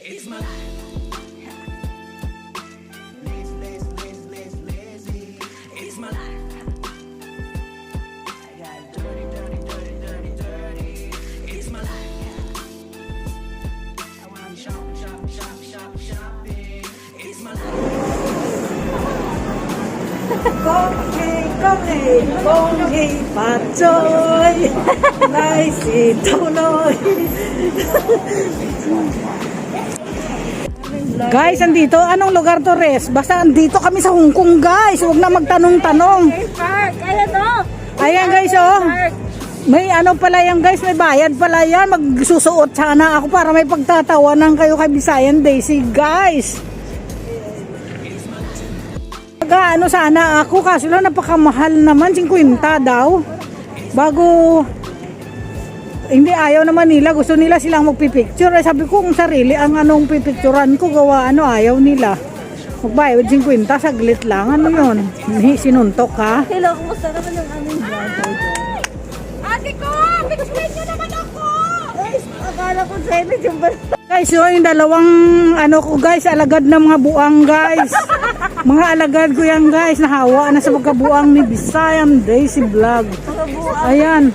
It's my life. Lazy. It's my life. I got dirty. It's my life. I wanna shopping. It's my life. Kongi Pachoy Lai si Tuloy. Guys, andito, anong lugar to, Res? Basta andito kami sa Hong Kong, guys. Huwag na magtanong-tanong. Park, ayan o. Ayan, guys, oh. May ano pala yan, guys. May bayad pala yan. Magsusuot sana ako para may pagtatawanan kayo kay Visayan Daisy, guys. Ano sana ako, kaso lang napakamahal naman, 50 daw. Bago, hindi ayaw naman nila, gusto nila silang magpipicture. Sabi ko kung sarili ang anong pipicturan ko, gawa ano, ayaw nila. Magbayad 50, saglit lang, ano yun? Sinuntok ha? Hello, kumusta naman yung aming vlog? Ate ko, picturein nyo naman ako! Guys, akala ko 7 yung bala. Guys, so yung dalawang ano ko, guys, alagad na mga buang, guys. Mga alagad ko yan, guys, nahawa na sa pagkabuang ni Visayan Daisy Vlog. Ayan,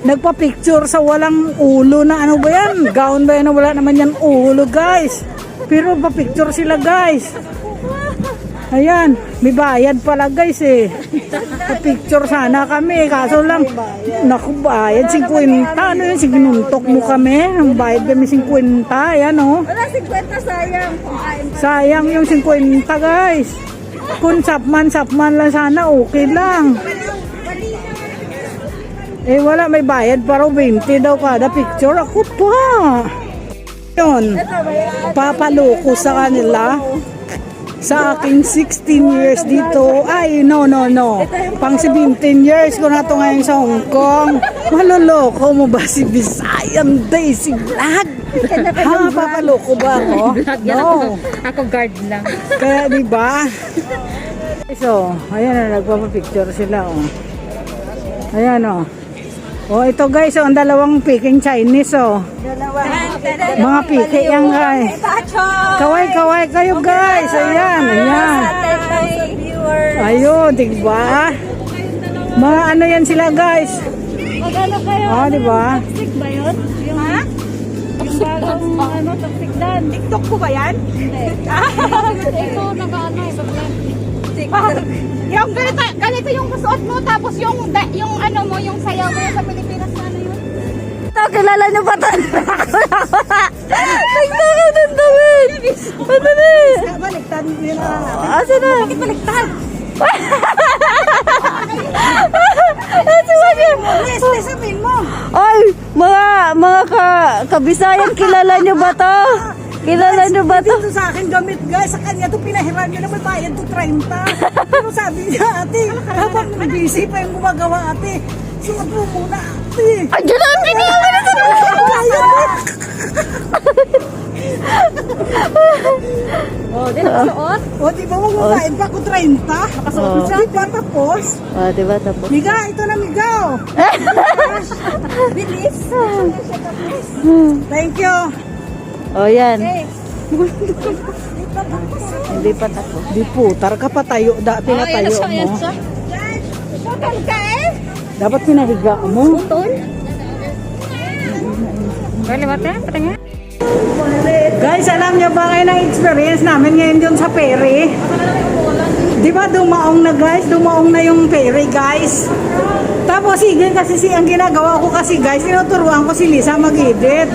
nagpa-picture sa walang ulo na ano ba yan? Gown ba yan? Wala naman yan ulo, guys. Pero pa-picture sila, guys. Ayan, may bayad pala, guys eh. Pa-picture sana kami, kaso lang, naku, bayad 50. Ano yun, sinuntok mo kami. Ang bayad kami 50, ayan oh. Wala, 50 sayang. Sayang yung 50, guys. Kung sapman lang sana, okay lang. Eh wala, may bayad para 20 daw kada picture. Ako pa. Yun, papaloko sa kanila. Sa aking 16 years dito. Ay, no. Pang 17 years ko na ito ngayon sa Hong Kong. Maloloko mo ba si Visayan Daisy Vlog? Ha, papaloko ba ako? No. Ako guard lang. Kaya diba? So, ayan na, nagpapapicture sila oh. Ayan oh. Oh, ito guys, oh, ang dalawang Peking Chinese oh. Mga piki yan guys. Kaway kayo guys. Ayan. Ayun, diba? Mga ano yan sila guys. Magano kayo? Oh, diba? Toxic ba yun? Yung, ha? Yung bagong ano, toxic dan. TikTok ko ba yan? Hindi. Ito, nag-ano eh. Yung ganito yung suot mo, tapos yung ano mo, yung sayaw mo sa Pilipinas na ano yun? Ito, kilala nyo ba ito? Nagtaka ng damit! Ano na eh? Baliktad nila. Asa na? Bakit baliktad? Asa ba yun? Sabihin mo. Ay, mga kabisayan, kilala nyo ba to? Kilala nyo ba to? Dito sa akin gamit guys, sa kanya to pinahiram nyo na may bayad to 30. Pero sabi niya ate, habang busy pa yung gumagawa ate, suot mo muna ate. Ay, dyan ang kinihawa na sa Oh, di na suot? O di ba magbabayad pa ako 30? Nakasuot mo siya? Di ba tapos? Oh, di ba tapos? Miga, ito na miga oh. Bilis. Thank you. Oh, yan. Hindi pa tapos. Di putar ka pa tayo, pinatayo mo. Putol ka eh? Dapat pinahiga mo. Putol? Bale, mate? Patingin? Guys, alam niyo ba kayo ng experience namin ngayon dun sa ferry? Di ba dumaong na guys? Dumaong na yung ferry guys. Tapos sige kasi ang ginagawa ko kasi guys, tinuturuan ko si Lisa mag-edit.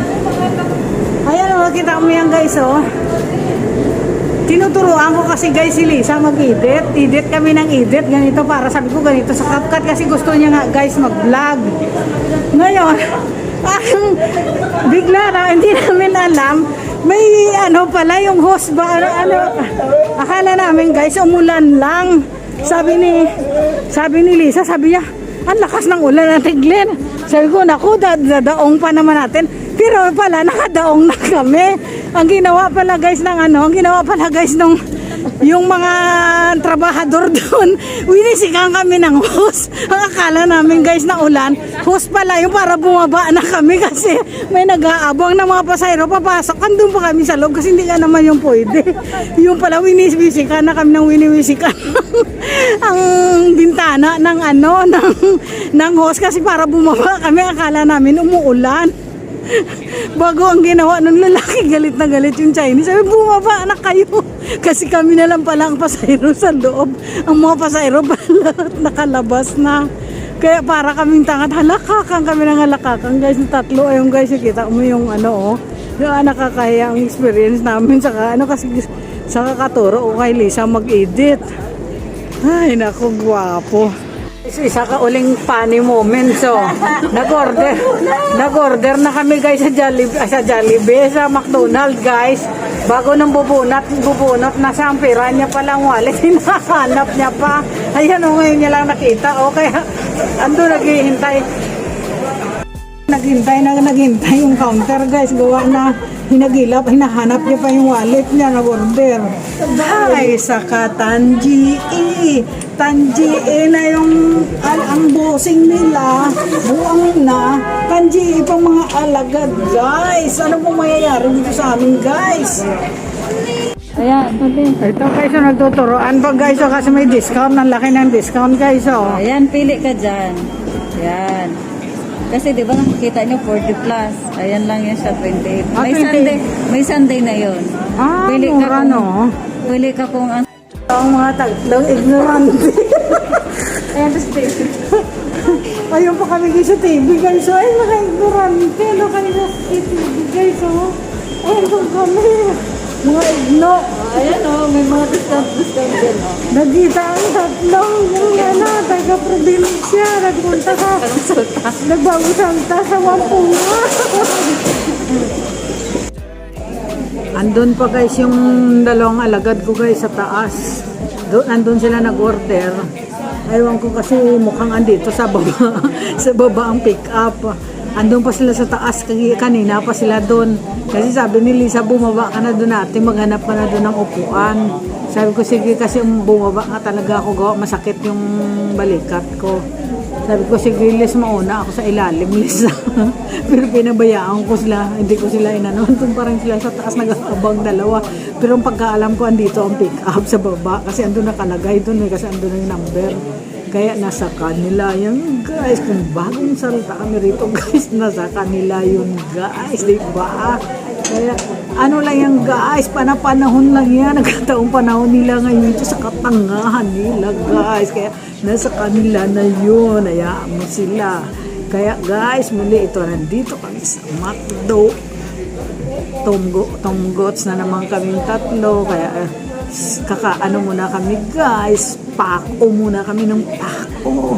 Ayan o, kita mo yan guys oh. Tinuturuan ko kasi guys si Lisa mag-edit. Edit kami ng edit. Ganito para sabi ko ganito sa CapCut kasi gusto niya nga guys mag-vlog. Ngayon, bigla na, hindi namin alam. May ano pala yung host ba? Akala namin guys umulan lang. Sabi ni Lisa, sabi niya, ang lakas ng ulan natin Glenn. Sabi ko, naku, dadaong pa naman natin. Pero pala, nakadaong na kami. Ang ginawa pala guys ng yung mga trabahador doon, winisikan kami ng hose. Ang akala namin guys na ulan, hose pala yung para bumaba na kami kasi may nag-aabang ng mga pasahero papasok. Andun pa kami sa loob kasi hindi nga naman yung pwede. Yung pala winisikan na kami ng winisikan ang bintana ng ng hose kasi para bumaba kami. Akala namin umuulan. Bago ang ginawa ng lalaki, galit na galit yung Chinese. Sabi, bumaba na kayo. Kasi kami na lang pala ang pasahero sa loob. Ang mga pasahero pala nakalabas na. Kaya para kaming tangat, halakakan kami ng halakakan. Guys, yung tatlo, ayun guys, nakita mo yung yung nakakaya ang experience namin. Saka kasi saka katuro o kay Lisa mag-edit. Ay, naku, gwapo. Isa ka uling funny moment. So, nag-order na kami guys sa Jollibee, sa McDonald's guys. Bago nang bubunot na sa ampera niya palang wallet. Hinahanap niya pa. Ayan o, ngayon niya lang nakita. O, kaya ando naghihintay yung counter guys. Gawa na hinagilap, hinahanap niya pa yung wallet niya, nag-order. Ay, saka Tanji na yung ang bossing nila, buang na. Tanji pang mga alagad guys. Ano pong mayayari dito sa amin guys? Ayan. Ito guys, nagtuturoan pa guys, kasi may discount, ang laki ng discount guys. Ayan, pili ka dyan. Ayan. Kasi di ba nakikita nyo 40 plus. Ayan lang yan siya, 28. Ah, May Sunday na yun. Pili ka mura no? Pili ka kung ang... Ang mga tatlong ignorante. Ayan, tapos pili. Ayun pa kami guys sa TV guys. Ay, mga ignorante. Ano kayo sa TV guys? Ayun pa kami. Mga igno. Ayan o, may mga discount din o. Nagkita ang tatlong yung taga-probinsya. Nagpunta sa nagbago salta sa Wampunga. Andun pa guys yung dalawang alagad ko guys sa taas. Andun sila nag-order. Aywan ko kasi mukhang andito sa baba. Sa baba ang pick up. Andun pa sila sa taas, kanina pa sila doon. Kasi sabi ni Lisa, bumaba ka na doon natin, maghanap ka na doon ng upuan. Sabi ko, sige, kasi bumaba nga talaga ako, gawa masakit yung balikat ko. Sabi ko, sige Liz, mauna ako sa ilalim Liz. Pero pinabayaan ko sila, hindi ko sila inanon. Doon pa rin sila sa taas, nag-aabang dalawa. Pero ang pagkaalam ko, andito ang pick up sa baba. Kasi andun nakalagay doon, kasi andun yung number. Kaya nasa kanila yun guys. Kung bagong salita kami rito guys, nasa kanila yun guys, di ba? Kaya ano lang yan guys, panahon lang yan. Nagkataong panahon nila ngayon ito sa katangahan nila guys. Kaya nasa kanila na yun, hayaan mo sila. Kaya guys, muli ito, nandito kami sa McDo. Tomgots na naman kaming tatlo. Kaya kakaano muna kami guys, pako muna kami ng pako.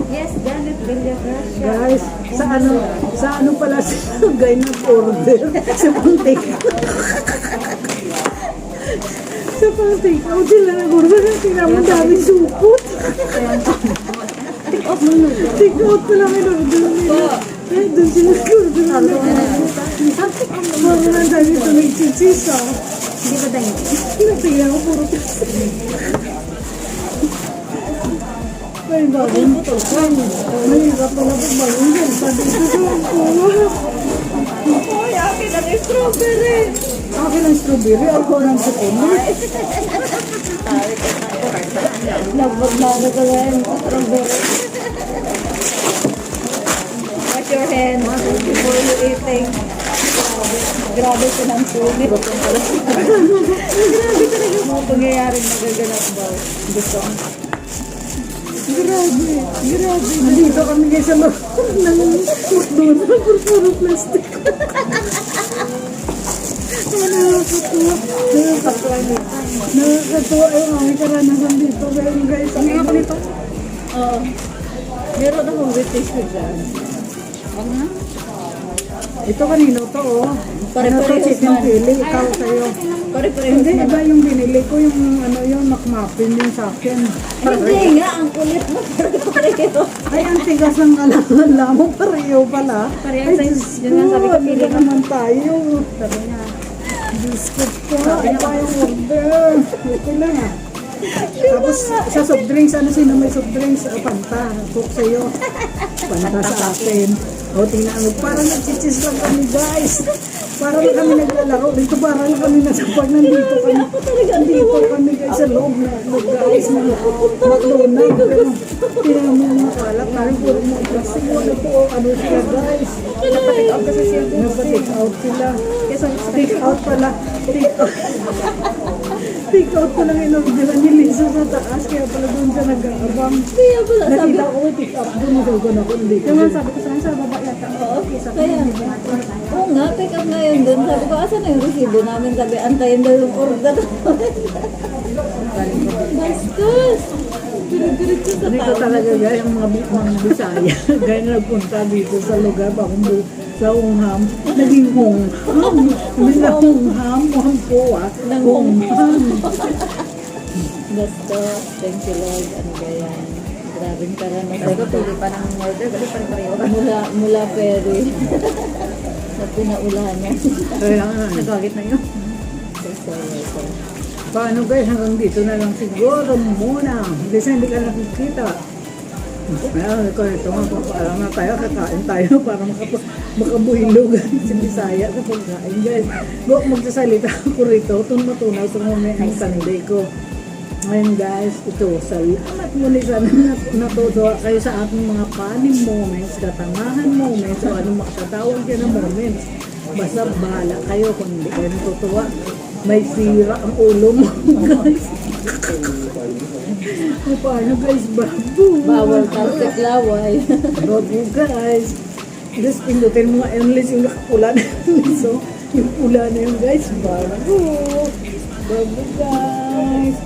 Yes, Janet Villagrascia. Guys, sa ano pala sila guys nag-order? Sa pang-take sa pang-take out sila nag-order. Tinamang dami supot. Take out pala may order nila. Eh, doon sila nag-order nila. Mga na dami ito nag-chichis Hindi ba dahil? Pinagpila ko puro plastic. Ay, bagong butokan. Mahirap pala po bagong yan. Sabi ko sa mga. Uy, akin ang strawberry. Akin ang strawberry. Ako ng sukulit. Nagbagbago ka ngayon ng strawberry. Wash your hands before you eating. Grabe ko ng sulit. Grabe talaga mga pangyayaring nagaganap daw. Gusto ko. Grabe. Nandito kami guys sa loob ng McDonald's. Puro plastic. Nakakatuwa. Nakakatuwa yung aming karanasan dito. Pero guys, ang nga pa nito? Oo. Meron akong British ko dyan. Ang nga? Ito kanino to oh. Pare-parehas chicken man. chili. Ikaw sa'yo. Pare-parehas Hindi, man. iba yung binili ko. Yung yung McMuffin din sa akin. Hindi nga, ang kulit mo. Pare-pareho. Ay, ang tigas ng kalangan mo. Pareho pala. Parehas size. Yun nga sabi ko, pili ka. naman tayo. Sabi niya. biscuit ko. Ay, yung order. Okay lang ah. Tapos sa soft drinks, ano sino may soft drinks? Panta. Coke sa'yo. Panta sa akin. O, tingnan mo. Parang nagchichis lang kami, guys. Parang kami naglalaro. Dito parang kami nasa pag nandito kami. Nandito kami, guys, sa loob na, guys, na McDonald's. Pero, tingnan mo mga kalap. Parang puro mga plastic. Ano po, ano sila, guys. Napa-take out kasi sila. Napa-take out sila. Take out pala. Take out. Take out ko lang in-orderan ni Lisa sa taas, kaya pala doon siya nag-aabang. Kaya pala sabi Nakita ko may pick up doon, nagawin ako hindi. Kaya sabi ko sa baba yata. Oo, Kaya, oo nga, pick up ngayon dun. Sabi ko, asan na yung resibo namin? Sabi, antayin daw yung order. Bastos! Diretso sa Hindi ko talaga guys, ang mga Bisaya, gaya na nagpunta dito sa lugar, bakong sa Ungham, naging Hongham. Hindi na Hongham, Hongham Hongham. Bastos. Thank you, Lord. Ano ba yan? Grabing karanasan. Sabi ko, pili pa ng order, bali pa rin pareho. Mula Perry. Sa pinaulahan niya. Kaya nga, nagagit na yun. Paano guys, hanggang dito na lang siguro muna. Kasi hindi ka nakikita. Kaya ko ito nga, parang na tayo, kakain tayo para makabuhilog si Bisaya sa pagkain. Guys, huwag magsasalita ako rito. Matunaw sa moment ng Sunday ko. Ngayon guys, ito, salamat muli sana natutuwa kayo sa aking mga funny moments, katangahan moments, o anong makatawag yan na moments. Basta bahala kayo kung hindi kayo natutuwa. May sira ang ulo mo, guys. O paano guys, babu? Bawal talsik laway. Babu guys. Just pindutin mo nga endless yung nakapula na yun. So, yung pula na yun guys, babu. Babu guys.